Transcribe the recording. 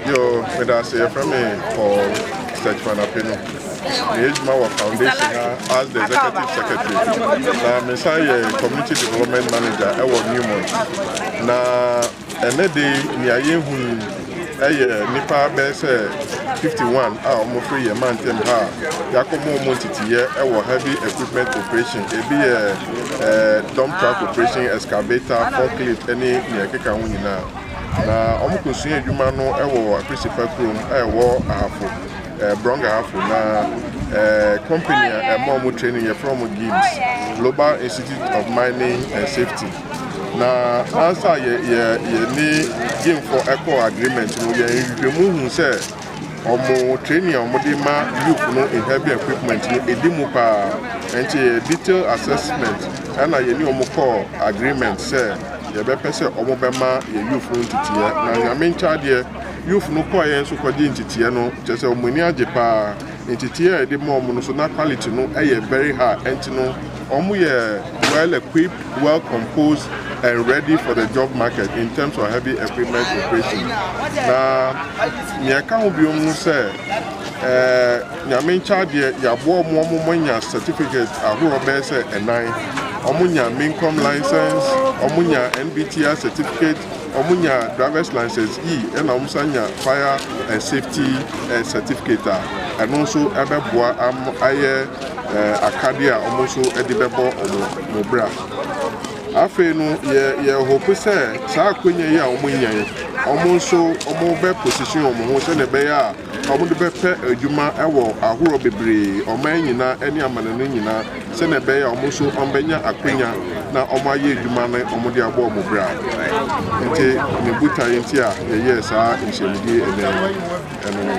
Yo, meda ase. Yɛfrɛ me Paul Sechman Apenu. Meyɛ adwuma wɔ foundation ha as the executive secretary. Na mesan yɛ community development manager ɛwɔ Newmont. Na ɛnɛ de, nea yɛhu yi ɛyɛ nipa bɛyɛ sɛ 51 a wɔfiri yɛn mantam ha a yɛakɔma wɔn nteteyɛ ɛwɔ heavy equipment operation. Ebi yɛ dump truck operation, excavator, forklift ɛne nea ɛkeka ho nyinaa. Na wɔn kɔsua adwuma no wɔ Akrisipa kurom a ɛwɔ Ahafo, Brong Ahafo. Na company a ɛma wɔn training, yɛfrɛ wɔn GIMS, Global Institute of Mining and Safety. Na ansa yɛ yɛ yɛ ne GIMFo ɛkɔ agreement no, yɛn nhwehwɛmu hu sɛ wɔn training a wɔde ma youth no in heavy equipment no edi mu paa. Nti yɛ detailed assessment ɛna yɛne wɔn kɔɔ agreement sɛ yɛbɛpɛ sɛ wɔn bɛma yɛ youth no nteteɛ. Na Nyame nkyɛn, youth no kɔɔ yɛn nso kɔgye nteteɛ no, kyerɛ sɛ wɔn ani agye paa. Nteteɛ a yɛde ma wɔn no so na quality no yɛ very high. Ɛnti no wɔn yɛ well equipped, well composed and ready for the job market in terms of heavy equipment operation. Na nea ɛka ho bio no sɛ Nyame nkyɛn deɛ, yɛaboa wɔn anya certificate ahorow bɛyɛ sɛ 4. Wɔn nya Mincom license, wɔn nya NBTI certificate, wɔn nya driver's license E, ɛna wɔn nsa nya fire and safety certificate a ɛno nso ɛbɛboa am ayɛ akadeɛ a wɔn nso de bɛbɔ wɔn mo bra. Afei no, yɛ hope sɛ saa akonnwa yi a wɔn nya yi, wɔn nso wɔn bɛ position wɔn ho sɛnea ɛbɛyɛ a wɔn de bɛpɛ adwuma ɛwɔ ahorow bebree, ɔman nyinaa ɛne amanano nyinaa, sɛnea ɛbɛyɛ a wɔn nso wɔn bɛnya akonnwa na wɔn ayɛ adwuma no wɔn de abɔ wɔn bra. Nti ne botaeɛ nti a yɛyɛɛ saa nhyiamudie ɛnɛ ɛno no.